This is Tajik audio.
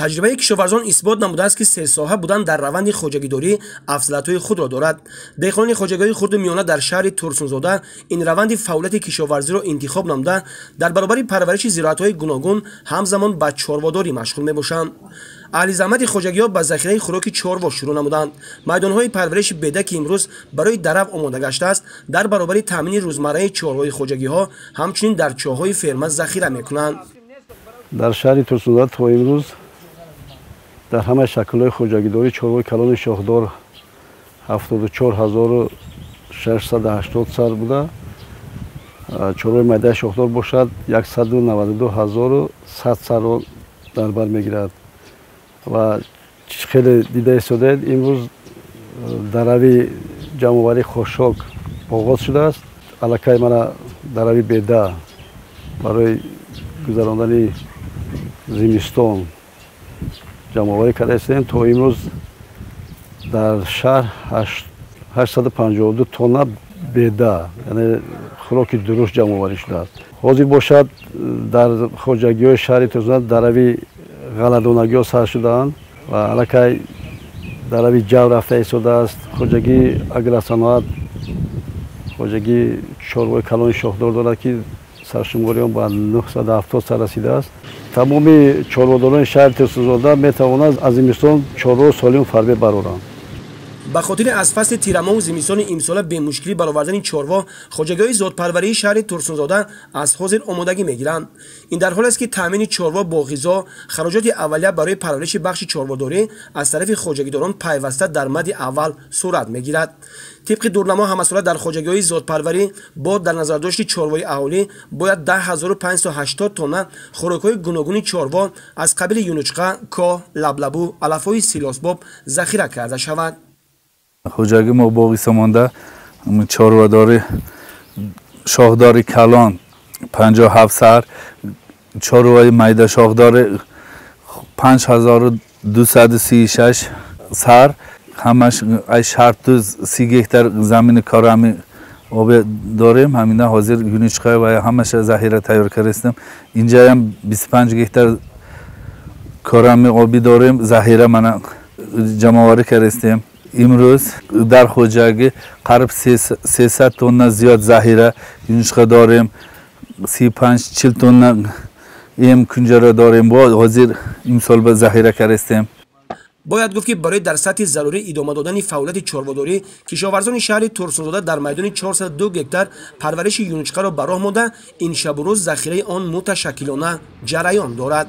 Таҷрибаи кишоварзон исбот намудааст, ки серсоҳа будан дар раванди хоҷагидорӣ афзалиятҳои худро дорад. Деҳқонони хоҷагиҳои хурду миёна дар шаҳри Турсунзода ин раванди фаъолияти кишоварзиро интихоб намуда, дар баробари парвариши зироатҳои гуногун ҳамзамон ба чорводорӣ машғул мебошанд. Аҳли заҳмати хоҷагиҳо ба захираи хӯроки чорво шурӯъ намуданд. Майдонҳои парвариши беда, ки имрӯз барои дарав омода гаштааст, дар баробари таъмини рӯзмарраи чорвои хоҷагиҳо ҳамчунин дар чоҳҳои ферма захира мекунанд. Дар шаҳри Турсунзода то имрӯз дар ҳамаи шаклҳои хоҷагидорӣ чорвои калони шохдор 74 680 сар буда, чорвои майдаи шохдор бошад 192 100 сарро дар бар мегирад. Ва хеле дида истодаед, имрӯз дарави ҷамъоварии хошок оғоз шудааст. Аллакай мана дарави беда барои гузарондани зимистон ҷамъоварӣ карда истодаем. То имрӯз дар шаҳр 852 тонна беда, яъне хӯроки дуруст, ҷамъоварӣ шудааст. Ҳозир бошад, дар хоҷагиҳои шаҳри Турсунзода дарави ғалладонагиҳо сар шудаанд ва аллакай дарави ҷав рафта истодааст. Хоҷагии агросаноат хоҷагии чорвои калони шохдор дорад, ки саршумори он ба 970 сар расидааст. Тамоми чорводорони шаҳри Турсунзода метавонанд аз зимистон чорво солим фарбе бароранд. Ба хотири аз фасли тирамоҳу зимистони имсола бемушкилӣ баровардани чорво, хоҷагиҳои зодпарварии шаҳри Турсунзода аз ҳозир омодагӣ мегиранд. Ин дар ҳолест, ки таъмини чорво бо ғизо, хароҷоти аввалия барои парвариши бахши чорводорӣ аз тарафи хоҷагидорон пайваста дар мади аввал сурат мегирад. Тибқи дурнамо, ҳамасола дар хоҷагиҳои зодпарварӣ бо дар назардошти чорвои аҳолӣ бояд 10 580 тонна хӯрокҳои гуногуни чорво аз қабили юнучқа, коҳ, лаблабу, алафҳои силосбоб захира карда шавад. Хоҷагӣ мо боғи сомонда чорвадори шохдори калон 57 сар, чорвои майда шохдори 5236 сар, ҳамаш ай шарту 30 гектар замини корами обе дорем. Ҳамина ҳозир юнучқа ва ҳамаша захира тайёр кардастем. Инҷаям 25 гектар корами обӣ дорем, захира мана ҷамъоварӣ кардастем. Имрӯз дар хоҷагӣ қариб 300 тонна зиёд заҳира юнучқа дорем, 35-40 тонна эм кунҷара дорем, бо ҳозир имсол ба заҳира кардастем. Бояд гуфт, ки барои дар сатҳи зарурӣ идома додани фаъолияти чорводорӣ, кишоварзони шаҳри Турсунзода дар майдони 402 гектар парвариши юнучқаро ба роҳ монда, ин шабу рӯз захираи он муташаккилона ҷараён дорад.